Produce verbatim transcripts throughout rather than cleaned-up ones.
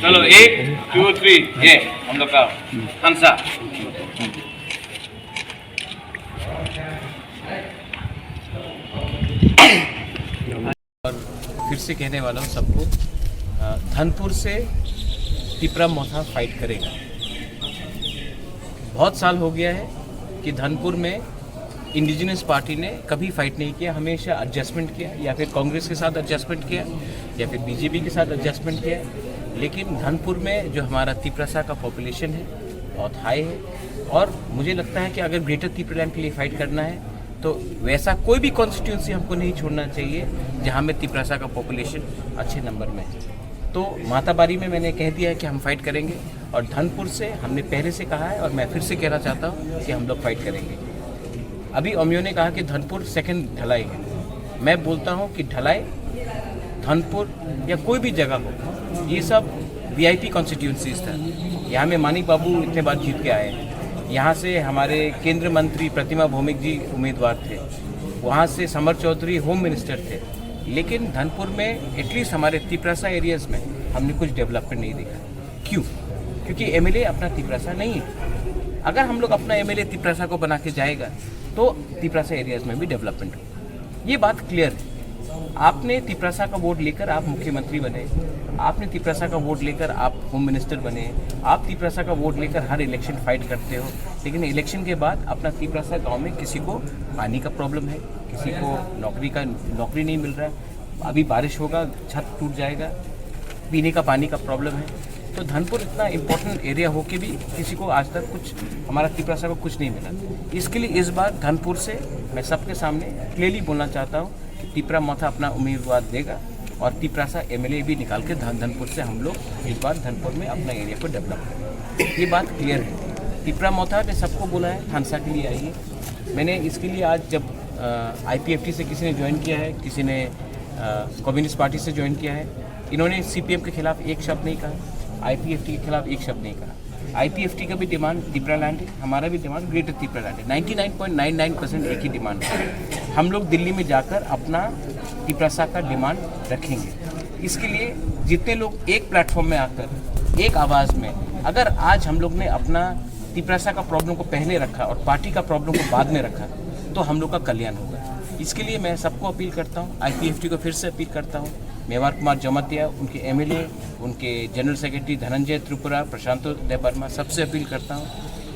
चलो, एक, to, three, ये हम लोग का हंसा। और फिर से कहने वाला हूँ सबको, अ, धनपुर से तिपरा मोथा फाइट करेगा। बहुत साल हो गया है कि धनपुर में इंडिजिनस पार्टी ने कभी फाइट नहीं किया, हमेशा एडजस्टमेंट किया, या फिर कांग्रेस के साथ एडजस्टमेंट किया, या फिर बीजेपी के साथ एडजस्टमेंट किया। लेकिन धनपुर में जो हमारा तिपरासा का पॉपुलेशन है, बहुत हाई है, और मुझे लगता है कि अगर ग्रेटर तिपरालैंड के लिए फाइट करना है, तो वैसा कोई भी कॉन्स्टिट्यूंसी हमको नहीं छोड़ना चाहिए जहाँ में तिपरासा का पॉपुलेशन अच्छे नंबर में है। तो माताबारी में मैंने कह दिया है कि हम फाइट करेंगे, और धनपुर से हमने पहले से कहा है और मैं फिर से कहना चाहता हूँ कि हम लोग फाइट करेंगे। अभी अमियो ने कहा कि धनपुर सेकंड ढलाई है। मैं बोलता हूँ कि ढलाई, धनपुर या कोई भी जगह हो, ये सब वीआईपी कॉन्स्टिट्यूंसीज था। यहाँ में मानिक बाबू इतने बार जीत के आए हैं। यहाँ से हमारे केंद्र मंत्री प्रतिमा भौमिक जी उम्मीदवार थे, वहाँ से समर चौधरी होम मिनिस्टर थे। लेकिन धनपुर में एटलीस्ट हमारे तिपरासा एरियाज में हमने कुछ डेवलपमेंट नहीं देखा। क्यों? क्योंकि एमएलए अपना तिपरासा नहीं है। अगर हम लोग अपना एमएलए तिपरासा को बना के जाएगा, तो तिपरासा एरियाज में भी डेवलपमेंट होगा। ये बात क्लियर है। आपने तिपरासा का वोट लेकर आप मुख्यमंत्री बने, आपने तिपरासा का वोट लेकर आप होम मिनिस्टर बने, आप तिपरासा का वोट लेकर हर इलेक्शन फाइट करते हो, लेकिन इलेक्शन के बाद अपना तिपरासा गांव में किसी को पानी का प्रॉब्लम है, किसी को नौकरी का, नौकरी नहीं मिल रहा है, अभी बारिश होगा, छत टूट जाएगा, पीने का पानी का प्रॉब्लम है। तो धनपुर इतना इंपॉर्टेंट एरिया हो के भी किसी को आज तक कुछ, हमारा तिपरासा को कुछ नहीं मिला। इसके लिए इस बार धनपुर से मैं सबके सामने क्लियरली बोलना चाहता हूँ कि तिपरा मोथा अपना उम्मीदवार देगा और तिपरासा एमएलए भी निकाल के धन-, धनपुर से हम लोग इस बार धनपुर में अपना एरिया को डेवलप करेंगे। ये बात क्लियर है। तिपरा मोथा ने सबको बोला है, थानसा के लिए आइए। मैंने इसके लिए आज जब, अ, आईपीएफटी से किसी ने ज्वाइन किया है, किसी ने, अ, कम्युनिस्ट पार्टी से ज्वाइन किया है, इन्होंने सीपीएम के खिलाफ एक शब्द नहीं कहा, आईपीएफटी के खिलाफ एक शब्द नहीं कहा। आईपीएफटी का भी डिमांड तिपरा लैंड है, हमारा भी डिमांड ग्रेटर तिपरा लैंड है। Ninety nine point nine nine percent एक ही डिमांड है। हम लोग दिल्ली में जाकर अपना तिपरासा का डिमांड रखेंगे। इसके लिए जितने लोग एक प्लेटफॉर्म में आकर एक आवाज़ में, अगर आज हम लोग ने अपना तिपरासा का प्रॉब्लम को पहले रखा और पार्टी का प्रॉब्लम को बाद में रखा, तो हम लोग का कल्याण होगा। इसके लिए मैं सबको अपील करता हूँ, आईपीएफटी को फिर से अपील करता हूँ, मेवार कुमार जमातिया, उनके एमएलए, उनके जनरल सेक्रेटरी धनंजय त्रिपुरा, प्रशांत देबबर्मा, सबसे अपील करता हूँ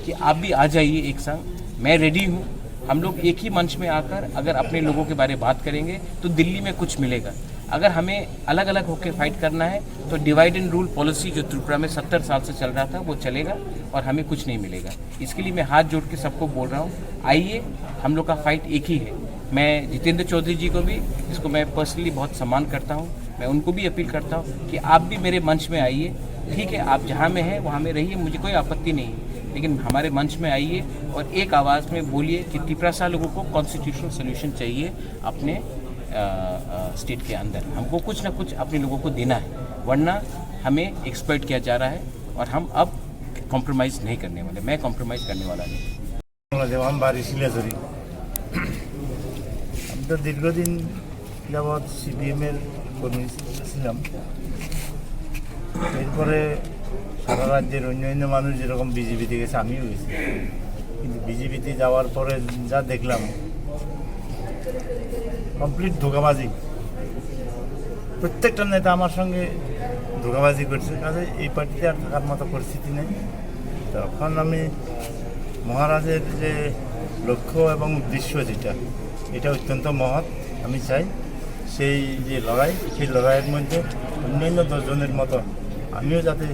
कि आप भी आ जाइए एक संग। मैं रेडी हूँ। हम लोग एक ही मंच में आकर अगर अपने लोगों के बारे में बात करेंगे तो दिल्ली में कुछ मिलेगा। अगर हमें अलग-अलग होकर फाइट करना है तो डिवाइड एंड रूल पॉलिसी जो त्रिपुरा में सत्तर साल से चल रहा था वो चलेगा और हमें कुछ नहीं मिलेगा। इसके लिए मैं हाथ जोड़ के सबको बोल रहा हूँ, आइए, हम लोग का फाइट एक ही है। मैं जितेंद्र चौधरी जी को भी, जिसको मैं पर्सनली बहुत सम्मान करता हूँ, मैं उनको भी अपील करता हूँ कि आप भी मेरे मंच में आइए। ठीक है, आप जहाँ में हैं वहाँ में रहिए, मुझे कोई आपत्ति नहीं है, लेकिन हमारे मंच में आइए और एक आवाज़ में बोलिए कि तिपरासा लोगों को कॉन्स्टिट्यूशनल सॉल्यूशन चाहिए अपने, अ, अ, स्टेट के अंदर। हमको कुछ ना कुछ अपने लोगों को देना है, वरना हमें एक्सप्लॉइट किया जा रहा है और हम अब कॉम्प्रोमाइज़ नहीं करने वाले। मैं कॉम्प्रोमाइज़ करने वाला नहीं। বাংলাদেশ, আমার বাড়ি শিলাচুরি। আমি তো দীর্ঘদিন যাবৎ সিপিএম এর কর্মী ছিলাম। এরপরে সারা রাজ্যের অন্য অন্য মানুষ যেরকম বিজেপিতে গেছে, আমিও গেছি। কিন্তু বিজেপিতে যাওয়ার পরে যা দেখলাম, কমপ্লিট ধোঁকাবাজি। প্রত্যেকটা নেতা আমার সঙ্গে ধোঁকাবাজি করছে, কাজে এই পার্টিতে আর থাকার মতো পরিস্থিতি নেই। তখন আমি মহারাজের যে লক্ষ্য এবং উদ্দেশ্য, যেটা, এটা অত্যন্ত মহৎ। আমি চাই সেই যে লড়াই, সেই লড়াইয়ের মধ্যে অন্যান্য দশজনের মতো আমিও যাতে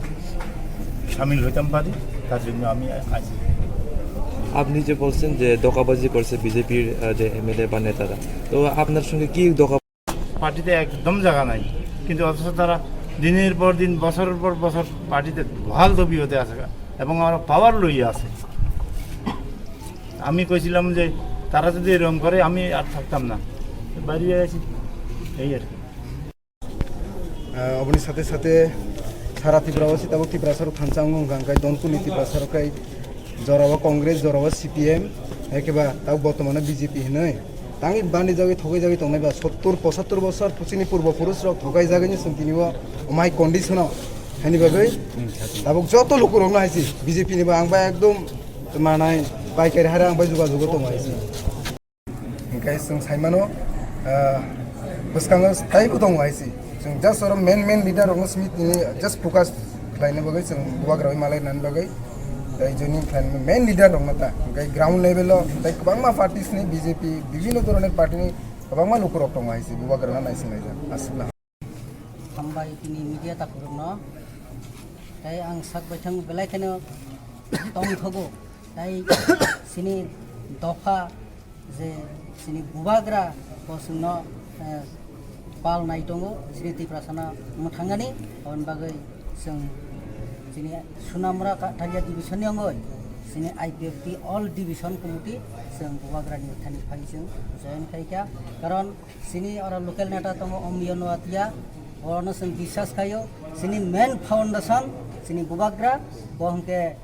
সামিল হইতাম পারি, তার জন্য আমি আছি। আপনি যে বলছেন যে ধোঁকাবাজি করছে বিজেপির, আহ, যে এমএলএ বা নেতারা, তো আপনার সঙ্গে কি ধোঁকা? পার্টিতে একদম জায়গা নাই, কিন্তু অথচ তারা দিনের পর দিন, বছরের পর বছর পার্টিতে বহাল তবিয়তে আছে এবং আমরা পাওয়ার লইয়া আছে। আমি কইছিলাম যে তারা যদি এরকম করে, আমি আর থাকতাম না, বাইরে আছি, এই আর কি। Ah, oboni sate sate sara Tripurabasi tabuk Tiprasa rok thansa wngkha, hwnkhe donkuni Tiprasa rok khe jorao Congress, jorao C P M, hai khe ba tabuk bortomano B J P hinwi. Tangwi bandi jagwi thogai jagwi tongnai ba sottur pochattor bosor chini purbo purush rok thogai jagwi ni chwng tini o omai condition o. Hani bagwi tabuk joto luku rok no haisi B J P ni ba ang ba ekdom manai paikari hara ang bai juga juga tongo haisi. Hingkai chwng saimano, ah, bwskango taibo tongo haisi. Chwng just oro main main leader rokno simi tini just focus khlaina bagwi chwng bubagra bai malai nani bagwi tei joining khlaina main leader rokno ta. Hingkai ground level o tei kwbangma parties ni B J P bibhinno dhoronor party ni kwbangma lukurok tongo haisi bubagrano naisinglaijak. Aswkno. Hambai tini media takhurokno. Tei ang sak baithang belai kheno tongthogo. Tei chini dopha je chini bubagra bo chwngno, eh, pal nai tongo, chini Tiprasano mwthangani, aboni bagwi chwng chini Sunamura Katharia division ni wngwi chini I P F T all division committee chwng bubagrani thani phai chwng join khaikha, karon chini oro local neta tongo Omiyo Noatia, borokno chwng biswas khaio, chini main foundation chini bubagra, bo hwnkhe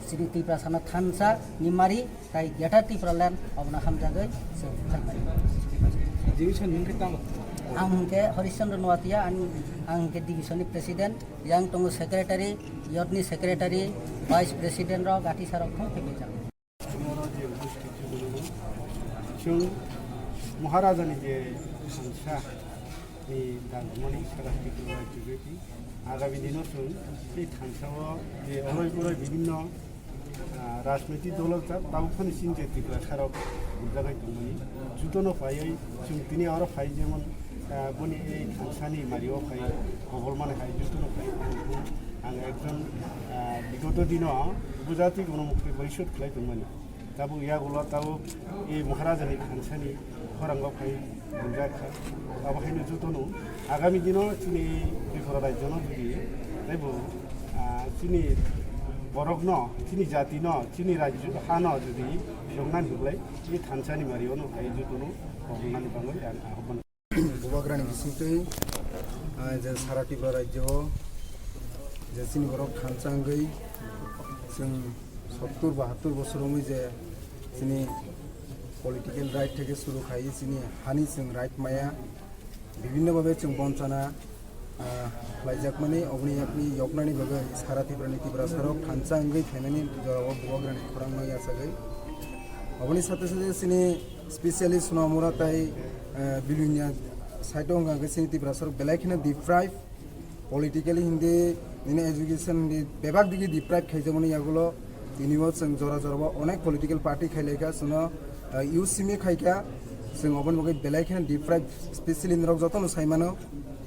chini Tiprasano thansa ni mari, tai Greater Tipraland obono hamjagwi chwng phaimani. Division hwnkhe tamo? Ang hwnkhe Horishchandra Noatia, ang, ang hwnkhe division ni president, yang tongo secretary, youth ni secretary, vice president rok, gati sarok thung thepijak. Chwng Maharaja ni je thansa ni dagmani sara Tripura rajyo agami dino chwng tei thansa o je oroi poroi bibhinno, ah, rajnoitik dolo jak tabuk phano chini je Tiprasa rok gurjagai tongmani jotono phaiwi chwng tini oro phai jemon, ah, boni ei thansani mario phai kobolmani hai jotono phai ang ekjon, ah, bigoto dino bujati gono mukti porishod khlai tongmani. Tabuk yagulo tabuk e Maharaja ni thansani khorango phai wngjak kha. Abo haino jotono agami dino chini Tripura rajyono jodi taibo, ah, chini borokno, chini jatino, chini rajyo hano jodi yoknani hwlai e thansani mariono phai jotono kobolnani bagwi ang ahobon. Bubagrani bisingtwi, ah, je sara Tripura rajyo o je chini borok thansa wngwi chwng sottur bahattur bosor wngwi je chini political right theke suru khai chini hani chwng right maya, bibhinno bhabe chwng bonchana, ah, khlaijakmani, oboni yakni yoknani bagwi sara Tripura ni Tiprasa rok thansa wngwi phaimani jorao Bubagrani khorangno yachagwi. Oboni sate sate chini specially Sunamura tai, eh, Bilonia side o wngkha hwnkhe chini Tiprasa rok belai kheno deprive, politically hindi, nini education hindi, bebak digi deprive khaijakmani yagulo tini o chwng jora jora o onek political party khailaikha, chwngno, eh, U C M khaikha, chwng oboni bagwi belai kheno deprive, specially norok jotono saimano,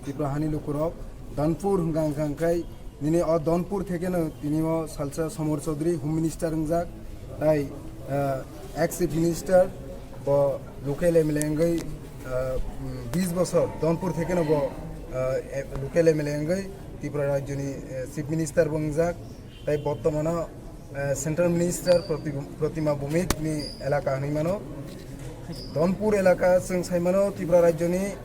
Tripura hani lukurok, Donpur hwnkha hwnkha hwnkhe, nini o Donpur thekeno tini o salsa Somor Chaudhary Home Minister wngjak, tai, ah, ex Chief Minister, bo local M L A wngwi, ah, mm, bis bosor Donpur thekeno bo, ah, e-, local M L A wngwi Tripura rajyoni, eh, Chief Minister bo wngjak, tai bortomano, eh, Central Minister Proti-, Protima Bhowmik ni elaka hinwi mano. Donpur elaka chwng sai mano Tripura rajyoni,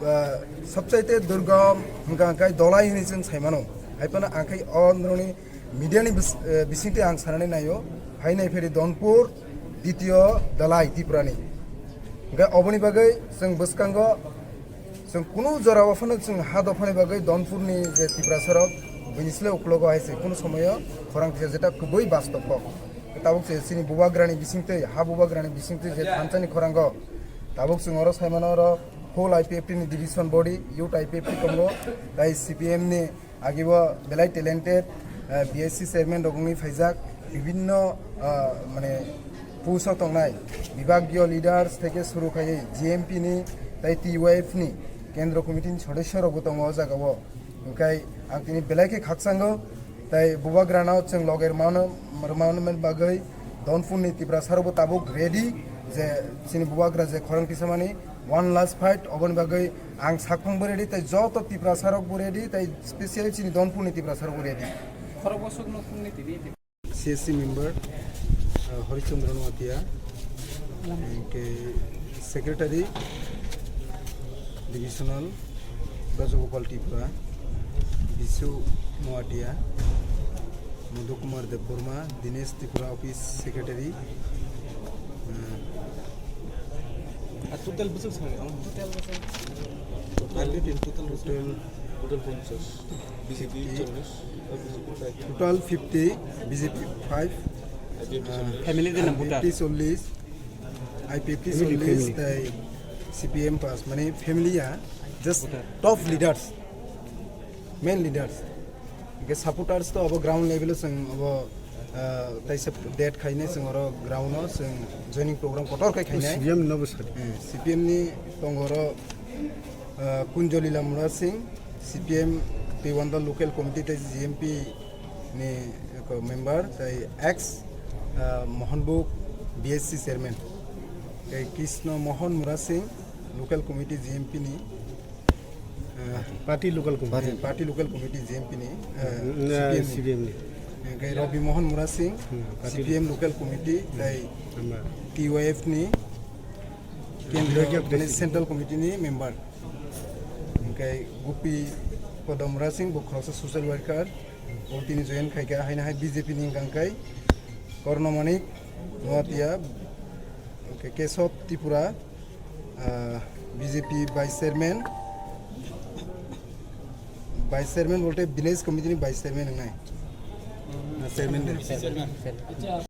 ah, sobchaite durgam hwnkha hwnkhe Dhalai hinwi chwng sai mano. Hai phano ang khai o norokni media ni bis-, eh, bisingtwi ang sanani naio. Hai nai pheri Donpur, ditio Dhalai Tripura ni. Hwnkhe oboni bagwi chwng bwskango chwng kunu jora o phano chwng ha dophani bagwi Donpur ni je Tiprasa rok bini sle uklogo hai se kunu somoyo khorang kisa jeta kubui bastop kok. Tabuk se chini Bubagrani bisingtwi, ha Bubagrani bisingtwi je thansani khorango tabuk chwng oro sai mano oro whole I P F T ni division body, youth I P F T tongo, tai C P M ni agibo belai talented, eh, B S C chairman rok wngwi phaijak, bibhinno, ah, mane post o tongnai bibhagiyo leaders theke suru khaiwi G M P ni tai T Y F ni kendro committee ni sodosyo rokbo tongo o jaga o. Hwnkhe ang tini belai khe khakchango, tai Bubagrano chwng loge rwmano, rwmano bagwi Donpur ni Tiprasa rokbo tabuk ready je chini Bubagra je khorang tisamani one last fight, oboni bagwi ang sakphang bo ready, tai joto Tiprasa rokbo ready, tai specially chini Donpur ni Tiprasa rokbo ready. Khorok bosok no phungni tini. C S C member, uh, Horishchandra Noatia, hwnkhe secretary divisional Brajagopal Tripura, Bisu Noatia, Madhu Kumar Debbarma, Dinesh Tripura office secretary, uh, Total bwswk sani ang? Total bwswk. Total bwswk. Total fifty. Total fifty, B J P five. Family din na voter. I P F T chollish, I P F T chollish, tai C P M pass, mane family ya, just top leaders, main leaders. Hingke supporters to abo ground level o chwng abo, ah, taisa date khainai chwng oro ground o chwng joining program kotor khe khainai. C P M no bo sadi. Eh, C P M ni tongo oro, ah, Kunjoli Lamura Singh, C P M Tiwanda local committee tei G M P ni eko member tei ex, ah, Mohanbuk B S C chairman. Tei Krishna Mohan Mura Singh local committee G M P ni, ah, Party local committee. Eh, party local committee G M P ni, eh, Mm, C P M ni. C P M ni. Hingke Rabi Mohan Mura Singh, Hmm, party C P M local committee, tei Member. T Y F ni Kendriya, Kendriya mane President. Central Committee ni member. Hingke Gupi Kodam Mura Singh, bo khoroksa social worker, bo tini join khaikha, haino hai B J P ni hingka hingkai Korno Manik Noatia, hingke Kesab Tripura, ah, B J P vice chairman, vice chairman bolte village committee ni vice chairman wngnai. Na chairman de? Chairman.